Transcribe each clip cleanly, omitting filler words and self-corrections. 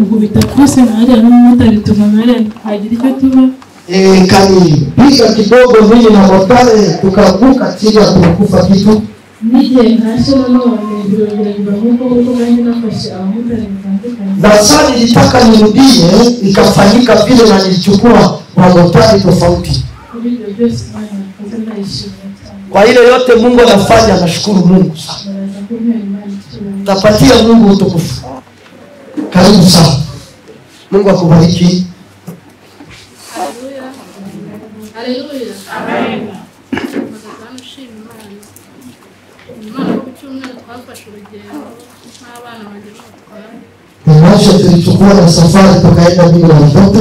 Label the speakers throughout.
Speaker 1: Nkubita kose hariya n'umumotari tuvana hagira icyo tuba.
Speaker 2: Kanipiga kidogo mimi na motari tukavuka chini ya kukufa kitu.
Speaker 1: N'igihe ntashye nanone birongera biba nk'uko kuko nanjye nafashe abamotari batandukanye.
Speaker 2: Na sasa nilitaka nirudie, ikafanyika vile na nilichukua wamotari tofauti.
Speaker 1: Kuri ibyo byose Imana yakoze ndayishimira cyane.
Speaker 2: Kwa ile yote Mungu anafanya, nashukuru Mungu sana.
Speaker 1: Baraza kumpera Imana icyubahiro.
Speaker 2: Tapatia Mungu utukufu. Karibu sana. Mungu akubariki.
Speaker 3: Haleluya. Haleluya. Amen. Nshima Imana. Imana ku cyumweru twafashe urugendo n'abana banjye n'abatware.
Speaker 2: Maisha tulichukua na safari tukaenda mimi na watoto.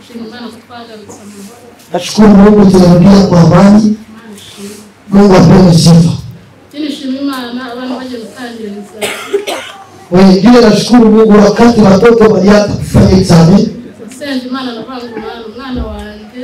Speaker 3: Nshima Imana ko twagarutse amahoro.
Speaker 2: Nashukuru Mungu tulirudia kwa amani.
Speaker 3: Imana ishimwe.
Speaker 2: Mungu apewe sifa.
Speaker 3: Ikindi nshima Imana abana bagiye gutangira ibizami.
Speaker 2: Wengine nashukuru Mungu wakati watoto walianza kufanya examen.
Speaker 3: Nsenze Imana ndavuga ngo Mana umwana wanjye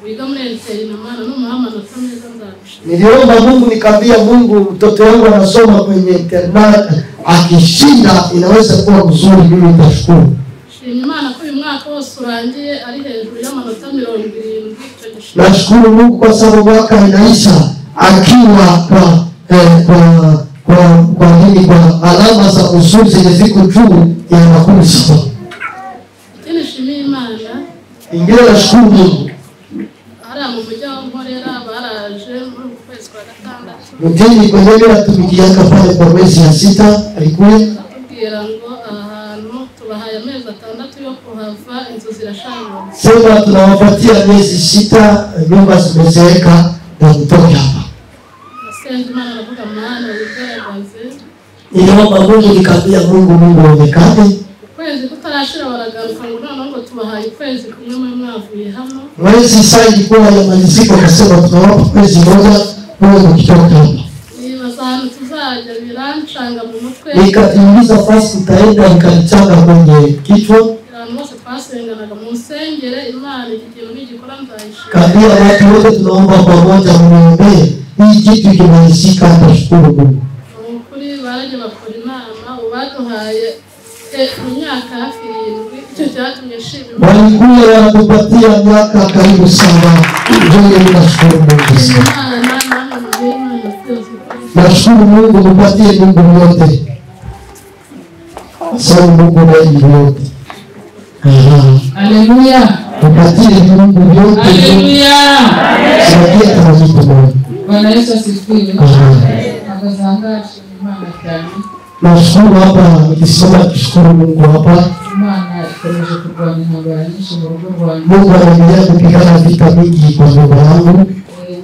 Speaker 3: wiga muri interina Mana numuha amanota meza nzagushima.
Speaker 2: Niliomba Mungu nikamwambia Mungu mtoto wangu anasoma kwenye internat, akishinda inaweza kuwa mzuri, mimi nitashukuru.
Speaker 3: Nshima Imana ko uyu mwaka wose urangiye ari hejuru y'amanota 70 icyo gishimwe.
Speaker 2: Nashukuru Mungu kwa sababu mwaka inaisha akiwa kwa nini kwa alama za uzuri zenye ziko juu ya 70.
Speaker 3: Ikindi nshimiye Imana,
Speaker 2: Ingine nashukuru Mungu.
Speaker 3: hariya mu mujyi aho nkorera baraje muri uku kwezi kwa gatandatu.
Speaker 2: Mjini kwenye natumikiaka pale kwa mwezi ya 6 alikuwa
Speaker 3: baratubwira ngo aha hantu tubahaye amezi 6 yo kuhava, inzu zirashaje.
Speaker 2: Sema tunawapatia miezi 6, nyumba zimezeeka na mtoke hapa.
Speaker 3: Nasenze Imana ndavuga Mana wigaragaze.
Speaker 2: Niliomba Mungu nikamwambia Mungu, Mungu aonekane.
Speaker 3: Ukwezi kutarashira baragaruka ngo noneho ngo tubahaye ukwezi kumwe mwe mwavuye hano.
Speaker 2: Mwezi saa ilikuwa yamalizika, akasema tunawapa mwezi mmoja mwe mkitoka hapa.
Speaker 3: Nibaza ahantu tuzajya birancanga mu mutwe.
Speaker 2: Nikajiuliza fasi tutaenda, ikanichanga kwenye kichwa.
Speaker 3: Abantu bose twasenganaga mu nsengere Imana iki kintu nigikora nzayishima.
Speaker 2: Kaambia watu wote tunaomba pamoja, mniombee hii kitu ikimalizika, nitashukuru Mungu.
Speaker 3: Ukuri baraje bakora inama ubaduhaye imyaka hafi 7, icyo cyatumye nshima Imana.
Speaker 2: Walikuwa wanatupatia miaka karibu 7. Ndio nashukuru Mungu sana.
Speaker 3: Imana namwe muhe Imana byose.
Speaker 2: Nashukuru Mungu, mupatie Mungu yote. Sababu Mungu ndiye yote.
Speaker 4: Haleluya.
Speaker 2: Mupatie Mungu yote.
Speaker 4: Haleluya.
Speaker 2: Saidia kama mtu.
Speaker 4: Bwana Yesu asifiwe. Akazanga Imana cyane.
Speaker 2: Nashukuru hapa nikisoma kushukuru Mungu hapa.
Speaker 4: Imana ikomeje kurwanya intambara nyinshi mu rugo rwanjye.
Speaker 2: Mungu anaendelea kupigana vita mingi kwa nyumba yangu.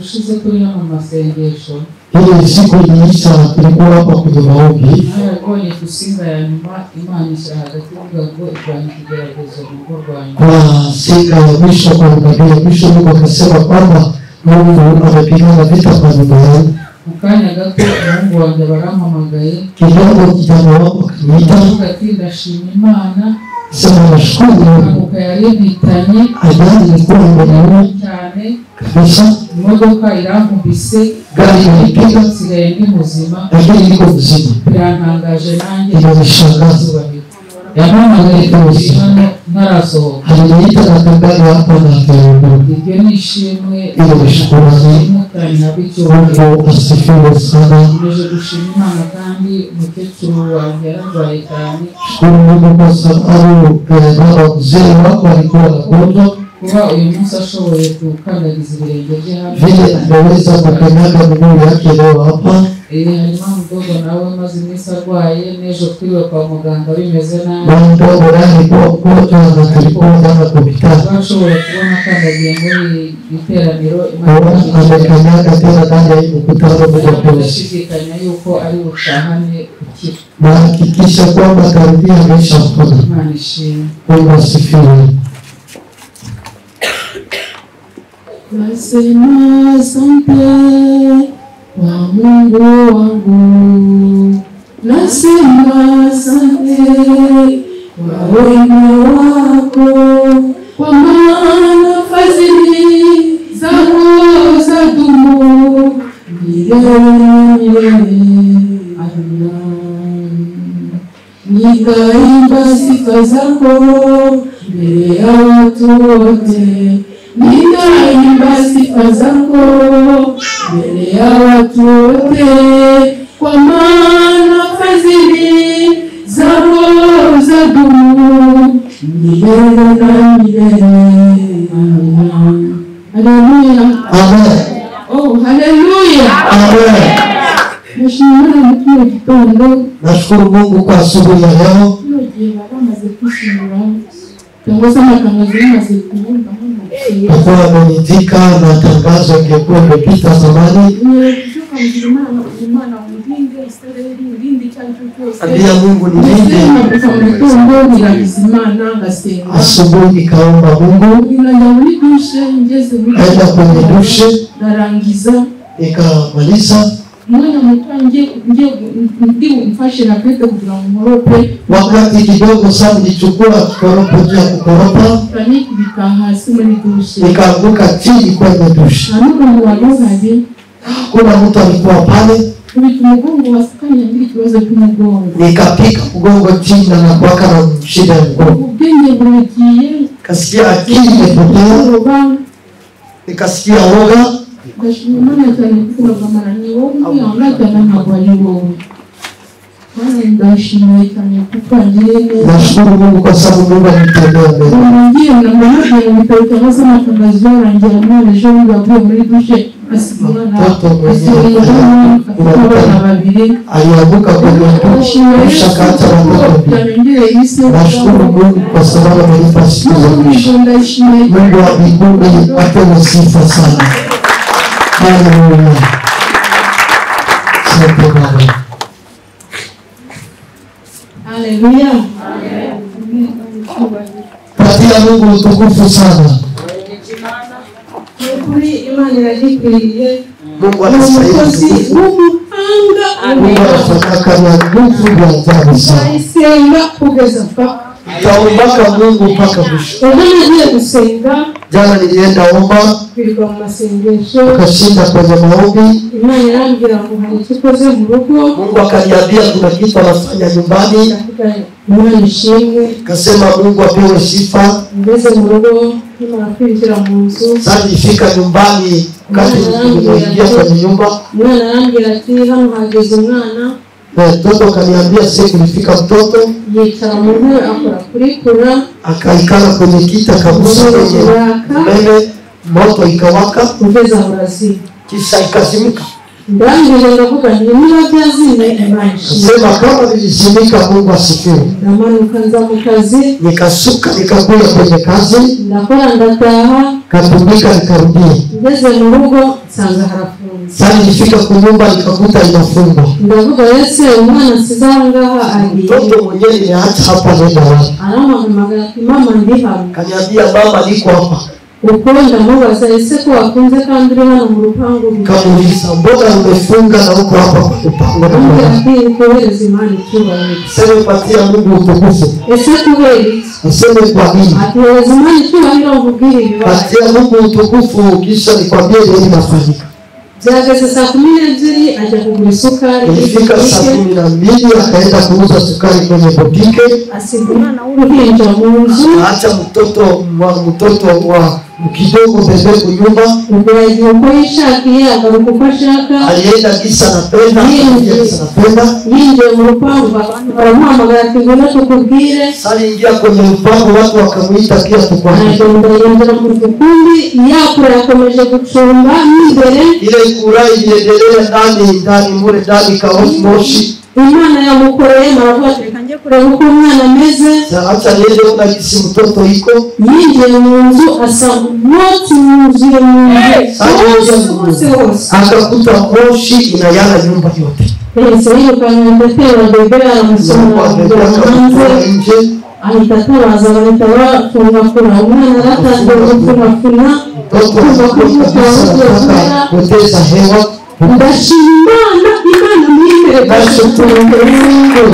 Speaker 4: Ushize turi hano mu masengesho.
Speaker 2: Ile siku iliisha tulikuwa hapa kwenye maombi.
Speaker 4: Narabonye kusinga ya nyuma Imana ishyira hagati ivuga ngo irwanya ikigeragezo mu rugo rwanjye.
Speaker 2: Kwa singa ya mwisho, kwa unabii ya mwisho, Mungu akasema kwamba Mungu amepigana vita kwa nyumba yangu.
Speaker 4: Mu kanya gato umuhungu wanjye barampamagaye.
Speaker 2: Kidogo kijana wangu akaniita.
Speaker 4: Aravuga ati ndashima Imana.
Speaker 2: Sema nashukuru Mungu.
Speaker 4: Impanuka yari impitanye.
Speaker 2: Ajali ilikuwa imeniua
Speaker 4: cyane
Speaker 2: kabisa.
Speaker 4: Imodoka irankubise.
Speaker 2: Gari ilipiga.
Speaker 4: Nsigaye ndi muzima.
Speaker 2: Lakini niko mzima.
Speaker 4: Birantangaje nanjye.
Speaker 2: Inanishangaza.
Speaker 4: Yampamagaye hano ntarasohoka.
Speaker 2: Aliniita na kagari hapa na akaondoka.
Speaker 4: Iryo ni ishimwe.
Speaker 2: Ile ni shukrani. Mungu asifiwe sana.
Speaker 4: Nkomeje gushima Imana kandi umukecuru wanjye yararwaye cyane.
Speaker 2: Shukuru Mungu kwa sababu baba mzee wako alikuwa mgonjwa.
Speaker 4: Kuba uyu munsi ashoboye gukandagiza ibirenge bye hano.
Speaker 2: Vile ameweza kukanyaga miguu yake leo hapa.
Speaker 4: Hanyuma mdogo nawe amaze iminsi arwaye, n'ejo twiriwe kwa muganga bimeze nabi.
Speaker 2: Mama mdogo naye alikuwa mgonjwa na tulikuwa jana hospitali.
Speaker 4: Kuba ashoboye kubona akandagiye muri iteraniro, Imana
Speaker 2: amekanyaga tena ndani ya hii mkutano Mungu apewe sifa.
Speaker 4: Ndashidikanya yuko ari butahane gukira.
Speaker 2: Nahakikisha kwamba atarudia ameshapona.
Speaker 4: Imana ishimwe.
Speaker 2: Mungu asifiwe.
Speaker 4: Nasema asante kwa Mungu wangu, nasema asante kwa wema wako, kwa maana fadhili zako zadumu milele milele. Amina.
Speaker 1: Nitaimba sifa zako mbele ya watu wote, nitaimba sifa zako mbele ya watu wote, kwa maana fadhili zako zadumu milele na milele. Haleluya.
Speaker 2: Amen.
Speaker 1: Oh, haleluya.
Speaker 2: Amen. Nashukuru Mungu kwa asubuhi ya leo. Kwa amenitika na tangazo ingekuwa imepita zamani. Ambia Mungu nilinde. Asubuhi nikaomba Mungu, enda kwenye dushe, nikamaliza. Wakati kidogo sana nilichukua koropo juu ya kukoropa, nikaanguka chini kwenye dushe. Kuna mtu alikuwa pale, nikapiga mgongo chini na nakuwaka na shida ya mgongo. Nikasikia akili imepotea, nikasikia woga. Nashukuru Mungu kwa sababu Mungu alinitendea mema. Mtoto mwenyewe alianguka kwenye dushe, akaacha watoto. Nashukuru Mungu kwa sababu amenipa siku za mwisho. Mungu wa mbinguni apewe sifa sana. Haleluya. Asante Baba.
Speaker 1: Haleluya.
Speaker 2: Patia Mungu utukufu sana. Mungu anastahili utukufu. Mungu anafanyaka na nguvu ya ajabu sana. Nitaombaka Mungu mpaka mwisho. Jana nilienda omba, tukashinda kwenye maombi. Mungu akaniambia kuna kitu anafanya nyumbani. Kasema Mungu apewe sifa. Sasa nilifika nyumbani, wakati niliingia kwenye nyumba, mtoto akaniambia siku nilifika mtoto akaikala kwenye kiti akagusa kwenye umeme, moto ikawaka kisha ikazimika. Sema kama nilizimika, Mungu asifiwe. Nikasuka nikakuja kwenye kazi, katumika nikarudia. Sasa nilifika kwa nyumba nikakuta inafungwa. Mtoto mwenyewe nimeacha hapa, nenda wapi? Kaniambia mama niko hapa. Kamuuliza mbona umefunga na uko hapa kwa mpango? Sema patia Mungu utukufu. Aseme kwa nini? Patia Mungu utukufu kisha nikwambie nini nafanyika. Ilifika saa 12 akaenda kuuza sukari kwenye botike. Akaacha mtoto wa kidogo bebe kunyumba. Alienda kisa napenda, kisa napenda. Aliingia kwenye mpango, watu wakamuita pia tukwambie. Ile kura iliendelea ndani ndani mure ndani kaosi moshi.
Speaker 1: Imana yamukoreye maravuga ati reka njye kureba uko umwana ameze.
Speaker 2: Acha niende ona kisi mtoto iko.
Speaker 1: Yinjiye mu nzu asanga umwotsi wuzuye mu nzu hose hose.
Speaker 2: Akakuta moshi inayala nyumba yote.
Speaker 1: Yahise yirukanka atera bebe aramusohora hanze, ahita atabaza bahita bafungafuna umwana aratangira gupfunafuna.
Speaker 2: Mtoto kupoteza hewa.
Speaker 1: Ndashima Imana, Imana mwimbe.
Speaker 2: Nashukuru Mungu.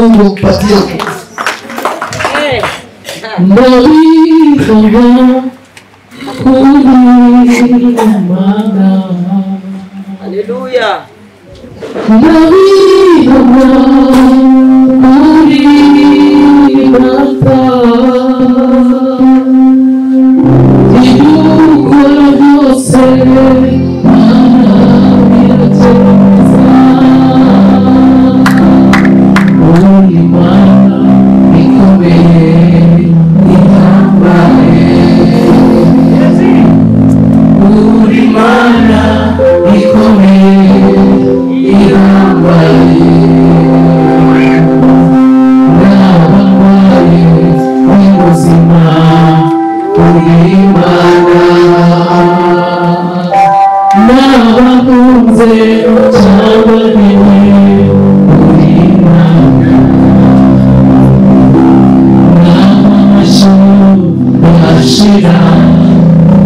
Speaker 2: Mungu patie.
Speaker 1: Ndabivuga kuri Imana.
Speaker 5: Haleluya.
Speaker 1: Ndabibona uri Data, ibyo ukora byose Mana birabyemeza. Uri Imana ikomeye ihambaye, uri Imana ikomeye ihambaye. Naba ndwaye ni muzima, uri Imana. Naba ntunze cyangwa nkenye, uri Imana. Naba amashyo yashira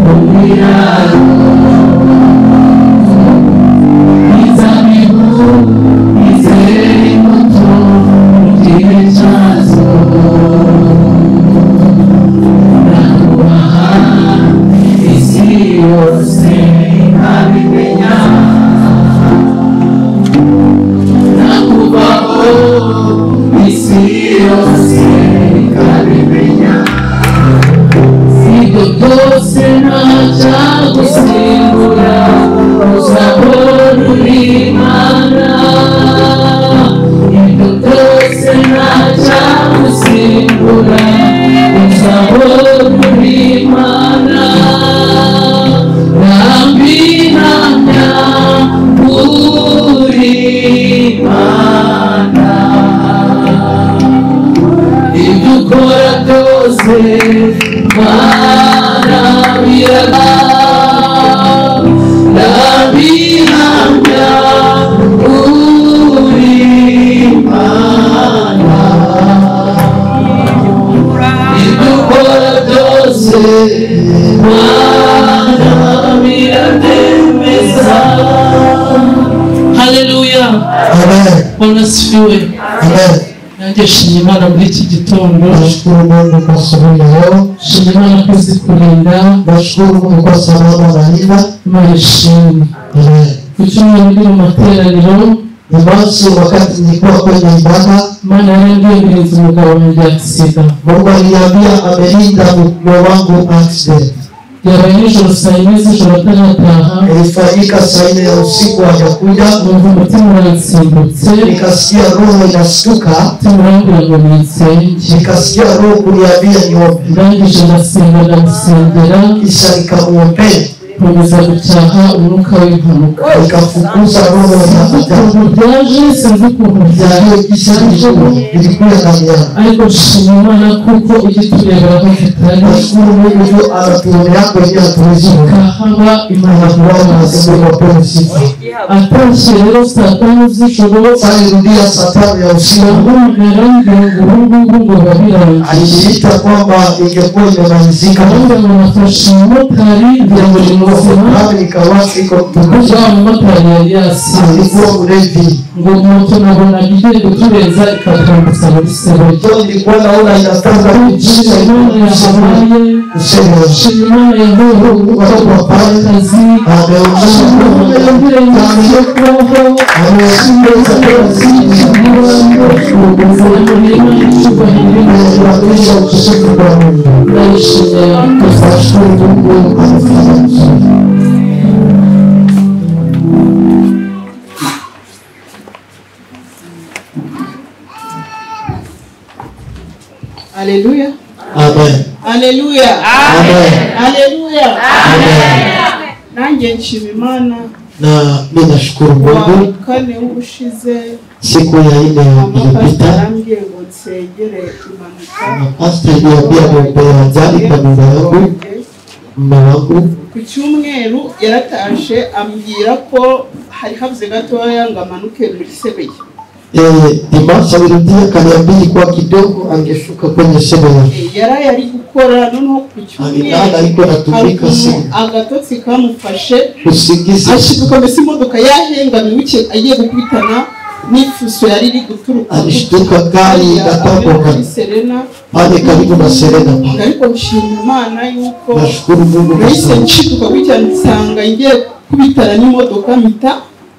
Speaker 1: mu biraro, inzabibu izera imbuto mu gihe cyazo. Nakubaha isi yose ikabimenya, nakubaho isi yose ikabimenya. Ibyo byose ntacyagusimbura, uzahora uri Imana. Ibyo byose ntacyagusimbura, uzahora uri Imana. Ndabihamya uri Imana, ibyo ukora byose Mana biraga. Ndabihamya uri Imana, ibyo ukora byose Mana birabyemeza. Haleluya.
Speaker 2: Amen.
Speaker 1: Bwana asifiwe.
Speaker 2: Amen.
Speaker 1: Nanjye nshimye Imana muri iki gitondo,
Speaker 2: Nashukuru Mungu kwa asubuhi ya leo.
Speaker 1: nshimye Imana ko izi kurinda.
Speaker 2: Nashukuru Mungu kwa salama na linda.
Speaker 1: Imana ishimwe.
Speaker 2: Amen.
Speaker 1: Ku cyumweru ndi mu materaniro,
Speaker 2: Jumamosi wakati nilikuwa kwenye ibada,
Speaker 1: Imana yarambwiye ngo irinze umugabo wanjye accident.
Speaker 2: Mungu aliniambia amelinda mume wangu accident.
Speaker 1: Yabaye nijoro saa yine z'ijoro atarataha,
Speaker 2: Ilifanyika saa 4 ya usiku hajakuja,
Speaker 1: numva umutima uransimbutse,
Speaker 2: nikasikia roho inastuka,
Speaker 1: umutima urambwira ngo ninsenge.
Speaker 2: nikasikia roho kuniambia niombe,
Speaker 1: Ndangije ndasenga, ndamusengera,
Speaker 2: kisha nikamuombea,
Speaker 1: nkomeza gucyaha umwuka w'impanuka.
Speaker 2: nikafukuza roho ya
Speaker 1: Sinzi
Speaker 2: ajali.
Speaker 1: ukuntu byaje, sinzi ukuntu
Speaker 2: Sijui kisha ilikuwa ndani yangu.
Speaker 1: ariko nshima Imana kuko ijya iturebera aho tutari,
Speaker 2: Nashukuru Mungu tu anatuonea kwenye hatuwezi
Speaker 1: ikahaba Imana
Speaker 2: anakuwa anasema kwa pewe sifa.
Speaker 1: Atashye rero saa 5 z'ijoro,
Speaker 2: Sasa nilirudia saa 5 ya usiku,
Speaker 1: ndahamagara ngira ngo ubu ngubu ngo biba birangiye.
Speaker 2: aliniita kwamba ingekuwa imemalizika.
Speaker 1: Gahunda ngo nafashe umumotari ngira ngo ni muzima,
Speaker 2: Nami nikawa iko
Speaker 1: kuko
Speaker 2: mtumishi,
Speaker 1: wa mumotari yari yasinze.
Speaker 2: alikuwa mlevi.
Speaker 1: Ngo moto nabonaga igiye kuturenza ikatwambutsa muri Sebeya.
Speaker 2: Ndio nilikuwa naona inataka
Speaker 1: Nshima Imana yahabaye,
Speaker 2: kusema
Speaker 1: nshima Imana yahuye
Speaker 2: watu pale
Speaker 1: akazi, nshima Imana yongereye iminsi yo kubaho,
Speaker 2: ameonyesha utukufu kwa Mungu.
Speaker 1: ndayishimiye yakoze.
Speaker 2: Nashukuru Mungu amefanya vizuri.
Speaker 6: Haleluya.
Speaker 2: Amen.
Speaker 6: Haleluya.
Speaker 2: Amen.
Speaker 6: Haleluya.
Speaker 2: Amen.
Speaker 6: Nanjye nshima Imana
Speaker 2: Na mimi nashukuru
Speaker 6: kuwa
Speaker 2: Mungu,
Speaker 6: kane w'ubushize
Speaker 2: siku ya 4
Speaker 6: amapasita
Speaker 2: iliyopita
Speaker 6: arambwiye ngo nsengere impanuka
Speaker 2: na pastor aliniambia niombee ajali kwa nyumba yangu, mume wangu.
Speaker 6: ku cyumweru yaratashe ambwira ko hari habuze gatoya ngo amanuke muri Sebeya.
Speaker 2: Dimanche alirudia akaniambia kwa kidogo angeshuka kwenye Sebeya.
Speaker 6: Yaraye ari gukora noneho ku cyumweru
Speaker 2: Alilala iko
Speaker 6: hari
Speaker 2: natumika
Speaker 6: ukuntu
Speaker 2: siku
Speaker 6: agatotsi kamufashe
Speaker 2: usingizi
Speaker 6: ashiduka mbese imodoka yahengamye buke agiye gukubitana N'ifuso yari iri guturuka
Speaker 2: Alishtuka gari ikatoka
Speaker 6: muri Serena
Speaker 2: pale karibu na Serena pale.
Speaker 6: Ariko nshima Imana yuko
Speaker 2: Nashukuru Mungu kwa
Speaker 6: nahise
Speaker 2: sababu
Speaker 6: nshiduka gutya nsanga ngiye kubitana n'imodoka mpita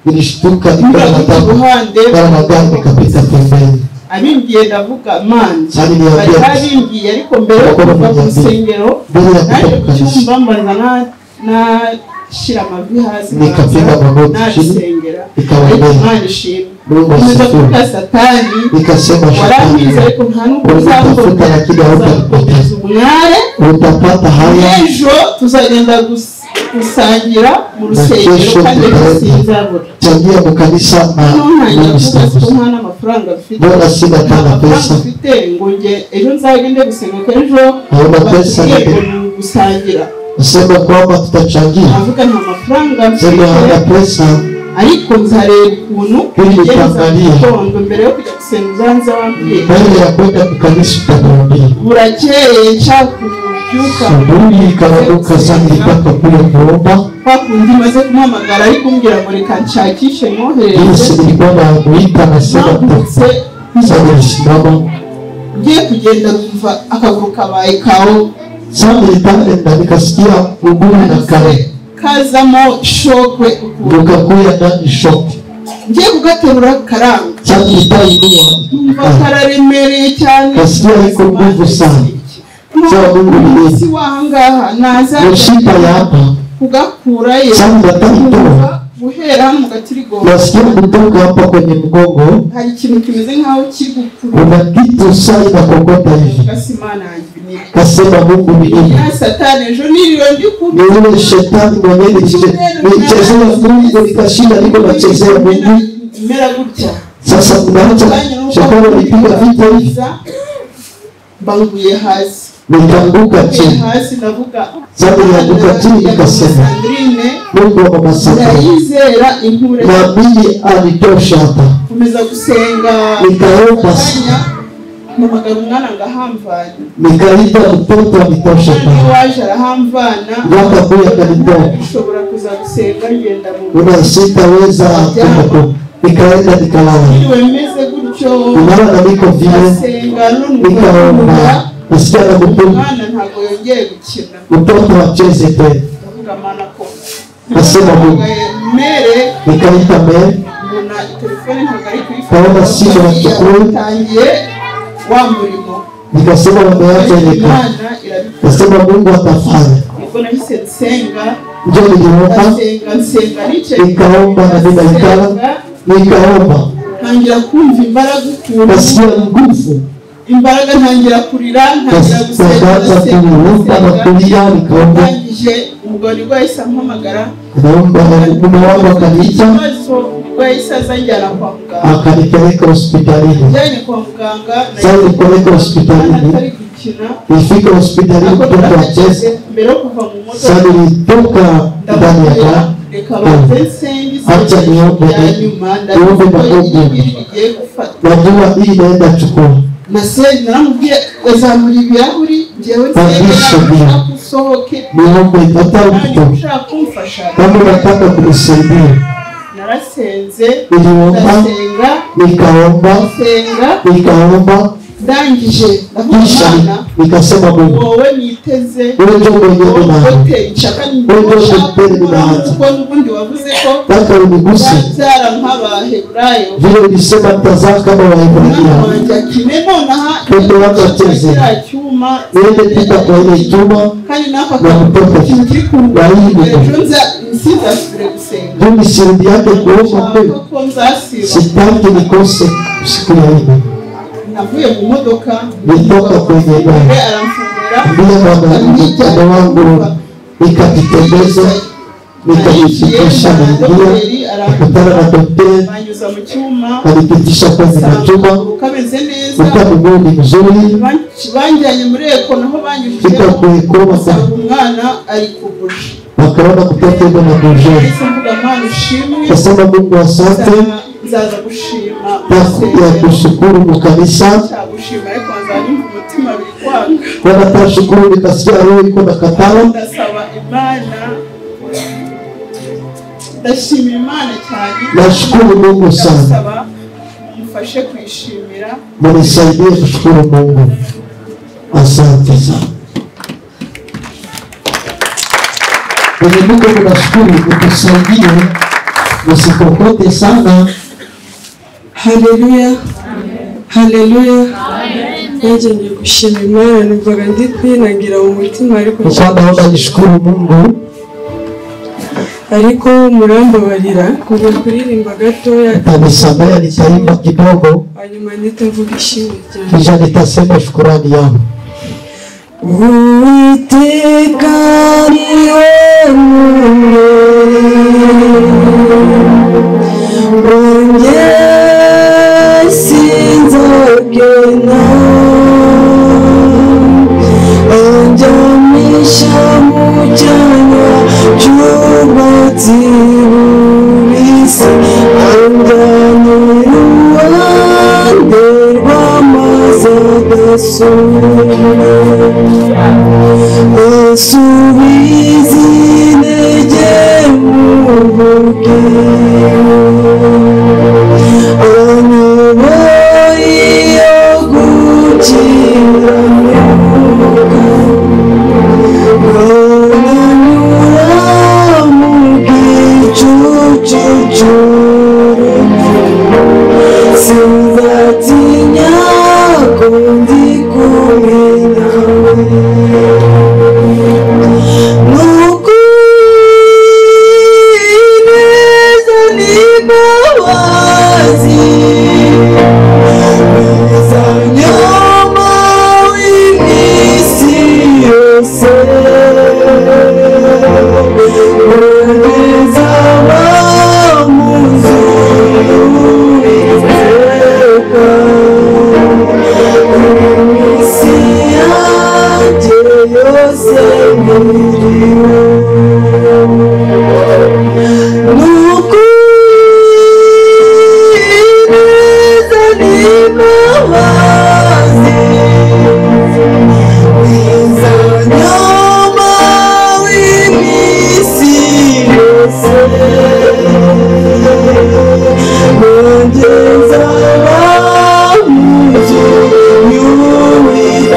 Speaker 2: nilishtuka
Speaker 6: nyura
Speaker 2: nikawa
Speaker 6: ku
Speaker 2: nataka
Speaker 6: ruhande
Speaker 2: kwa magari nikapita pembeni.
Speaker 6: Abimbwiye ndavuga Mana
Speaker 2: Sasa
Speaker 6: bari
Speaker 2: niliambia
Speaker 6: babimbwiye ariko mbere yo kuva ku rusengero
Speaker 2: mbele ya
Speaker 6: naje
Speaker 2: kutoka
Speaker 6: ku
Speaker 2: kanisa
Speaker 6: cyumba mbanza nashyira amavi hasi
Speaker 2: nikapiga magoti chini
Speaker 6: nasengera ariko
Speaker 2: nikaombea.
Speaker 6: Imana ishimwe.
Speaker 2: Mungu
Speaker 6: Nkomeza
Speaker 2: asifiwe.
Speaker 6: kuvuga Satani
Speaker 2: Nikasema
Speaker 6: waramwize
Speaker 2: shetani,
Speaker 6: ariko nta n'ubwo
Speaker 2: Unatafuta lakini hautapata.
Speaker 6: uzakomeza umware
Speaker 2: utapata haya
Speaker 6: ejo tuzagenda gusangira mu rusengero
Speaker 2: kesho
Speaker 6: kandi
Speaker 2: tutaenda.
Speaker 6: sinzabura.
Speaker 2: Changia mkanisa na
Speaker 6: Noneho ntangira
Speaker 2: mimi
Speaker 6: kuvuga
Speaker 2: sitakosa.
Speaker 6: ko nta n'amafaranga mfite
Speaker 2: Mbona sina
Speaker 6: nta
Speaker 2: tana
Speaker 6: mafaranga
Speaker 2: pesa?
Speaker 6: mfite ngo nge ejo nzagende gusenga ko ejo
Speaker 2: Hauna pesa
Speaker 6: batubwiye ngo
Speaker 2: nige
Speaker 6: ni ugusangira.
Speaker 2: nasema kwamba tutachangia.
Speaker 6: Avuga nta mafaranga
Speaker 2: Sema
Speaker 6: mfite
Speaker 2: hana pesa,
Speaker 6: ariko nzareba ukuntu
Speaker 2: Ili
Speaker 6: mbigenza mu
Speaker 2: nitaangalia.
Speaker 6: gitondo mbere yo kujya gusenga uzanze wambwiye.
Speaker 2: mbele ya kwenda kukanisa utaniambia.
Speaker 6: Burakeye nshaka kubyuka
Speaker 2: Asubuhi ikaramuka sana, nilitaka kule kuomba.
Speaker 6: kwa kundi maze kumuhamagara ariko umbwira ngo reka nshakishe mwoherereze.
Speaker 2: Jinsi nilikuwa namuita nasema
Speaker 6: Nahagurutse
Speaker 2: sasa, nilisimama
Speaker 6: ngiye kugenda numva akaguru kabaye kawo
Speaker 2: sasa, nilitanda nikasikia mguu na kale
Speaker 6: kazamo shokwe ukuntu
Speaker 2: ukakuya ndani shoki.
Speaker 6: ngiye kugaterura karanga
Speaker 2: Sasa nilitainua
Speaker 6: numva kararemereye cyane.
Speaker 2: Kasikia iko nguvu sana. Sawa, Mungu ni
Speaker 6: Munsi wahangaha naza
Speaker 2: mishipa ya hapa
Speaker 6: kugakurayo
Speaker 2: sasa, nataitoa
Speaker 6: guhera hano mu gatirigongo
Speaker 2: nasikia kutoka hapa kwenye mgongo
Speaker 6: hari ikintu kimeze nk'aho kiri gukurura.
Speaker 2: kuna kitu saa inakokota hivi.
Speaker 6: Gasi Imana yanjye ni iki?
Speaker 2: Kasema Mungu ni nini?
Speaker 6: Ya Satani ejo niriwe ndi
Speaker 2: Ni yule shetani mwenyewe nichezea Mungu nikashinda, niko nachezea Mungu.
Speaker 6: mera gutya
Speaker 2: Sasa naacha shetani alipiga vita hivi,
Speaker 6: mbanguye hasi
Speaker 2: nikaanguka
Speaker 6: Mbanguye
Speaker 2: chini.
Speaker 6: hasi ndavuga
Speaker 2: Sasa nilianguka chini nikasema,
Speaker 6: Sandrine
Speaker 2: Mungu wa mama Sandrine,
Speaker 6: ndayizera inkure
Speaker 2: naamini alitosha hapa.
Speaker 6: nkomeza gusenga
Speaker 2: Nikaomba,
Speaker 6: akanya mpamagara umwana ngahamvana
Speaker 2: nikaita mtoto alitosha
Speaker 6: umwana
Speaker 2: pale,
Speaker 6: waje arahamvana
Speaker 2: mwaka huyu akanitoa
Speaker 6: nshobora kuza gusenga ngenda mu
Speaker 2: una sitaweza kwenda nikaenda nikalala.
Speaker 6: niriwe meze gutyo
Speaker 2: Nilala na niko vile,
Speaker 6: ndasenga none
Speaker 2: nikaomba, nasikia na mtoto
Speaker 6: umwana ntabwo yongeye gukina
Speaker 2: mtoto acheze tena.
Speaker 6: ndavuga mana ko
Speaker 2: Nasema Mungu,
Speaker 6: mere
Speaker 2: nikaita mere,
Speaker 6: mbona telefone ntabwo ari kuyifata
Speaker 2: Kaona simu nachukua.
Speaker 6: Tangiye wa murimo
Speaker 2: nikasema wameacha ile kazi.
Speaker 6: Imana irabikora
Speaker 2: Nasema Mungu atafanya.
Speaker 6: nibwo nahise nsenga
Speaker 2: Ndio niliomba,
Speaker 6: ndasenga nsenga nicaye
Speaker 2: nikaomba na mimi naikala, nikaomba,
Speaker 6: ntangira kumva imbaraga ukuntu
Speaker 2: nasikia nguvu,
Speaker 6: imbaraga ntangira kurira ntangira gusenga
Speaker 2: nikaanza
Speaker 6: ndasenga
Speaker 2: kuomba na
Speaker 6: ndasenga
Speaker 2: kulia, nikaomba,
Speaker 6: ndangije umugabo nibwo yahise ampamagara
Speaker 2: naomba na mume wangu akaniita,
Speaker 6: ikibazo nibwo yahise aza anjyana kwa muganga
Speaker 2: akanipeleka hospitalini.
Speaker 6: njyanye kwa muganga
Speaker 2: Sasa nilipeleka hospitalini,
Speaker 6: atari gukina
Speaker 2: nifika hospitalini
Speaker 6: ariko
Speaker 2: mtoto acheze.
Speaker 6: narahageze mbere yo kuva mu
Speaker 2: Sasa
Speaker 6: modoka
Speaker 2: nilitoka ndani ya
Speaker 6: ndamubwira
Speaker 2: gari,
Speaker 6: reka banze nsenge
Speaker 2: Acha
Speaker 6: isengesho
Speaker 2: niombe,
Speaker 6: rya nyuma
Speaker 2: niombe
Speaker 6: ndabizi ko
Speaker 2: maombi.
Speaker 6: iri ngiri rigiye gufata
Speaker 2: najua hii inaenda chukua.
Speaker 6: Naramubwiye azamura ibirahuri njyewe
Speaker 2: Pandisha
Speaker 6: nsenga
Speaker 2: bia.
Speaker 6: ushaka usohoke
Speaker 2: Niombe hata
Speaker 6: nanjye
Speaker 2: mtoto
Speaker 6: ushaka kumfasha
Speaker 2: kama unataka kunisaidia.
Speaker 6: narasenze
Speaker 2: Niliomba,
Speaker 6: ndasenga
Speaker 2: nikaomba,
Speaker 6: ndasenga
Speaker 2: nikaomba,
Speaker 6: ndangije ndavuga
Speaker 2: kisha
Speaker 6: Imana
Speaker 2: nikasema Mungu,
Speaker 6: wowe niteze
Speaker 2: wewe ndio mwenyewe nawe,
Speaker 6: hoteli nshaka
Speaker 2: Wewe ndio hoteli unaanza.
Speaker 6: kuko n'ubundi wavuze ko
Speaker 2: nataka uniguse
Speaker 6: nzabyara nk'abaheburayo
Speaker 2: vile ulisema nitazaa kama
Speaker 6: umwana
Speaker 2: Waebrania.
Speaker 6: wanjye akine nonaha
Speaker 2: Mtoto wangu acheze.
Speaker 6: kiriya cyuma
Speaker 2: Niende pita kwa ile chuma
Speaker 6: kandi n'aka
Speaker 2: na mtoto
Speaker 6: kintu kiri
Speaker 2: na hii
Speaker 6: ejo
Speaker 2: mtoto
Speaker 6: sinzasubire gusenga
Speaker 2: mimi sirudi yake kuomba
Speaker 6: nshaka
Speaker 2: kweli,
Speaker 6: ko nzasiba
Speaker 2: sitaki nikose siku ya nne.
Speaker 6: navuye mu modoka
Speaker 2: Nitoka kwenye gari
Speaker 6: aramfungurira
Speaker 2: bila mwana wangu, nikajitembeza nikajifikisha, naingia nikutana na daktari,
Speaker 6: banyuza mu cyuma
Speaker 2: kanipitisha kwenye machuma,
Speaker 6: kameze neza
Speaker 2: kuta mguu ni mzuri,
Speaker 6: banjyanye muri eko naho
Speaker 2: fika
Speaker 6: banyujijeho
Speaker 2: kuekoma
Speaker 6: nsanga umwana ari kugusha
Speaker 2: wakaona mtoto yuko na bujeni.
Speaker 6: nahise mvuga Mana ushimwe
Speaker 2: Kasema Mungu asante
Speaker 6: nzaza gushima
Speaker 2: ya kushukuru mukanisa,
Speaker 6: gushima ariko nzanyumva umutima biri kwanga
Speaker 2: wala tashukuru, nikasikia roho iko na katala.
Speaker 6: ndasaba Imana ndashimira Imana cyane
Speaker 2: Nashukuru Mungu sana,
Speaker 6: ndasaba Mumfashe kuyishimira.
Speaker 2: Munisaidie kushukuru Mungu. Asante sana. Kwenye Mungu tunashukuru, utusaidie usikokote sana.
Speaker 1: Haleluya. Haleluya. Nanjye ngiye gushima Imana, numvaga ndi kwinagira mu mutima ariko
Speaker 2: naomba nishukuru Mungu.
Speaker 1: Ariko murambabarira kuva kuririmba gatoya.
Speaker 2: Mtanisamehe, nitaimba kidogo.
Speaker 1: Hanyuma nitavuga ishimwe ryanjye.
Speaker 2: Kisha nitasema shukurani yangu.
Speaker 1: Uwiteka ni we Mungu wanjye, sinzagena anjyamisha mu cyanya cy'ubwatsi bubisi, anjyana iruhande rw'amazi adasuma, asubiza intege mu bugingo, anyobora iyo gukiranuka, anyura mu gicucu cy'urupfu, sinzatinya ko ndi kumwe nawe. Nuko n'imbabazi bizanyoma w'iminsi yose, kugeza mu nzu y'Uwiteka, iminsi yanjye yose nkiriho. Nuko ineza n'imbabazi bizanyoma w'iminsi yose, kugeza mu nzu y'Uwiteka,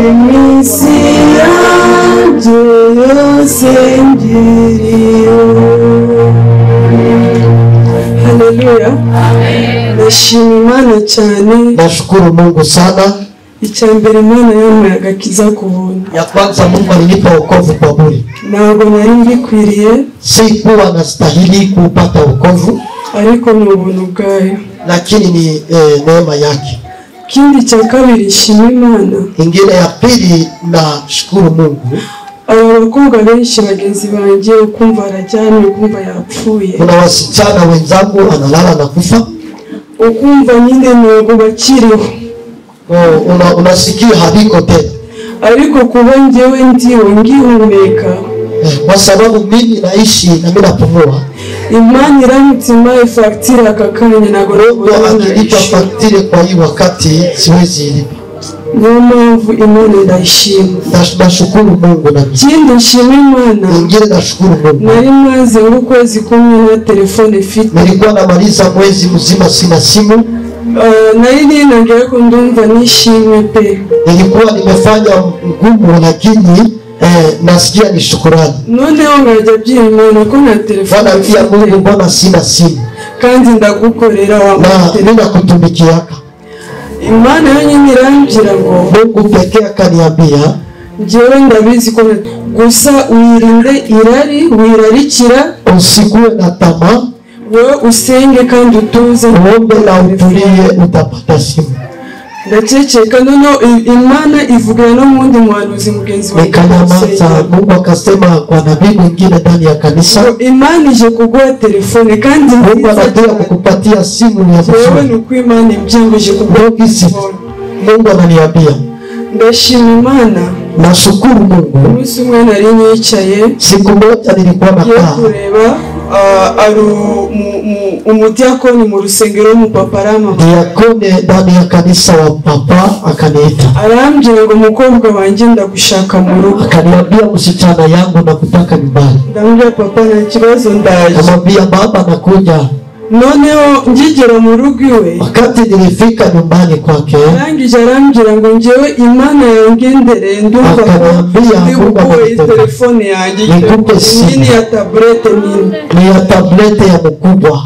Speaker 1: iminsi yanjye yose ngiriyo. Haleluya. Ndashima Imana cyane.
Speaker 2: Nashukuru Mungu sana.
Speaker 1: Icya mbere Imana yampaye agakiza ku buntu.
Speaker 2: Ya kwanza Mungu alinipa wokovu kwa bure.
Speaker 1: Ntabwo nari mbikwiriye.
Speaker 2: Sikuwa nastahili kupata wokovu,
Speaker 1: ariko ni ubuntu bwayo.
Speaker 2: Lakini ni neema yake.
Speaker 1: Ikindi cya kabiri nshima Imana.
Speaker 2: Ingine ya pili nashukuru Mungu.
Speaker 1: Aba bakobwa benshi bagenzi banjye ukumva arajyanye, ukumva yapfuye.
Speaker 2: Kuna wasichana wenzangu analala na kufa.
Speaker 1: Ukumva nyine ntabwo bakiriho.
Speaker 2: Unasikia habiko tena.
Speaker 1: Ariko kuba njyewe ndiwe ngihumeka.
Speaker 2: Kwa sababu mimi naishi na mimi napumua.
Speaker 1: Imana iramutse impaye fagitire aka kanya ntabwo
Speaker 2: akinipa fagitire kwa hii wakati siwezi ilipa.
Speaker 1: Niyo mpamvu Imana ndayishima.
Speaker 2: Nashukuru Mungu na mimi.
Speaker 1: Ikindi nshima Imana.
Speaker 2: Ingine nashukuru Mungu.
Speaker 1: Nari maze ukwezi kumwe na telefone ifite.
Speaker 2: Nilikuwa namaliza mwezi mzima sina simu.
Speaker 1: Nari ninangiye ko ndumva nishimwe pe.
Speaker 2: Nilikuwa nimefanya ngumu lakini nasikia ni shukrani.
Speaker 1: Noneho nkajya byimana ko na telefone.
Speaker 2: Bwana Mungu, mbona sina simu?
Speaker 1: Kandi ndagukorera wa
Speaker 2: na mimi nakutumikiaka.
Speaker 1: Imana yonyine irambwira ngo
Speaker 2: Mungu pekee akaniambia
Speaker 1: njyewe ndabizi ko gusa wirinde irari, wirarikira,
Speaker 2: usikuwe na tamaa,
Speaker 1: wewe usenge kandi utuze,
Speaker 2: uombe na utulie, utapata simu.
Speaker 1: Ndaceceka. Noneho Imana ivugana no mundi muhanuzi mugenzi wanjye.
Speaker 2: Nikanyamaza. Mungu akasema kwa nabii mwingine ndani ya kanisa,
Speaker 1: Imana ije kuguha telefone kandi
Speaker 2: Mungu anataka kukupatia simu ya
Speaker 1: wewe. Ni uko Imana ibyenguje kuguha
Speaker 2: telefone. Mungu ananiambia.
Speaker 1: Ndashima Imana.
Speaker 2: Nashukuru Mungu.
Speaker 1: Umunsi umwe nari nicaye.
Speaker 2: Siku moja nilikuwa nakaa
Speaker 1: kureba ari
Speaker 5: Umudiyakoni mu rusengero w'umupapa arampamagara.
Speaker 2: Diakone ndani ya kanisa wa papa akaniita.
Speaker 5: Arambwira ngo mukobwa wanjye ndagushaka mu rugo.
Speaker 2: Akaniambia msichana yangu nakutaka nyumbani.
Speaker 5: Ndamubwira papa nta kibazo ndaje.
Speaker 2: Namwambia baba nakuja.
Speaker 5: Noneho ngigera mu rugo iwe.
Speaker 2: Wakati nilifika nyumbani kwake,
Speaker 5: arangije arambwira ngo njyewe Imana yangendereye ndumva ko
Speaker 2: Akaniambia
Speaker 5: ndi
Speaker 2: Mungu
Speaker 5: buguhe
Speaker 2: amenitendea.
Speaker 5: telefone yanjye
Speaker 2: Nikupe simu.
Speaker 5: nini ya taburete nini.
Speaker 2: Ni ya tablete ya mkubwa.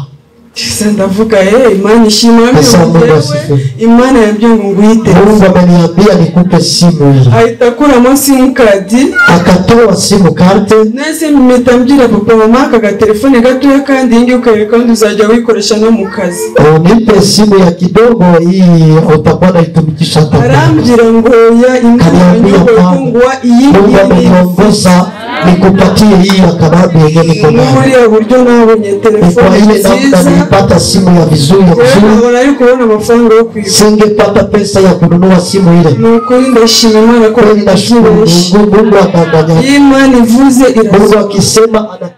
Speaker 5: Sasa ndavuga Imana ishimwe
Speaker 2: Sasa Mungu
Speaker 5: njyewe
Speaker 2: asifiwe.
Speaker 5: Imana yambwiye ngo nguhe telefone.
Speaker 2: Mungu ameniambia nikupe simu hii.
Speaker 5: Ahita akuramo simukadi.
Speaker 2: Akatoa simu karte.
Speaker 5: Nahise mpita mbwira papa mama aka gatelefone gatoya kandi iyi ngiyi ukareka kandi uzajya wikoresha no mu kazi.
Speaker 2: Unipe simu ya kidogo hii utakuwa naitumikisha hata.
Speaker 5: Arambwira ngo oya Imana
Speaker 2: Kaniambia
Speaker 5: yanyoboye ko
Speaker 2: Baba,
Speaker 5: nguha iyi
Speaker 2: Mungu
Speaker 5: ngiyi.
Speaker 2: ameniongoza nikupatie hii ya kabambi yenye niko nayo.
Speaker 5: Buriya buryo nabonye
Speaker 2: Ni kwa
Speaker 5: telefone
Speaker 2: ile namna
Speaker 5: nziza.
Speaker 2: nilipata simu ya vizuri ya
Speaker 5: Rero
Speaker 2: mzuri.
Speaker 5: nkabona ari kubona amafaranga yo kuyigura.
Speaker 2: Singepata pesa ya kununua simu ile.
Speaker 5: Ni ukuri ndashima Imana ko
Speaker 2: Kweli nashukuru
Speaker 5: ntibeshye.
Speaker 2: Mungu, Mungu adanganya.
Speaker 5: Iyo Imana ivuze
Speaker 2: Mungu
Speaker 5: irasohora.
Speaker 2: akisema ana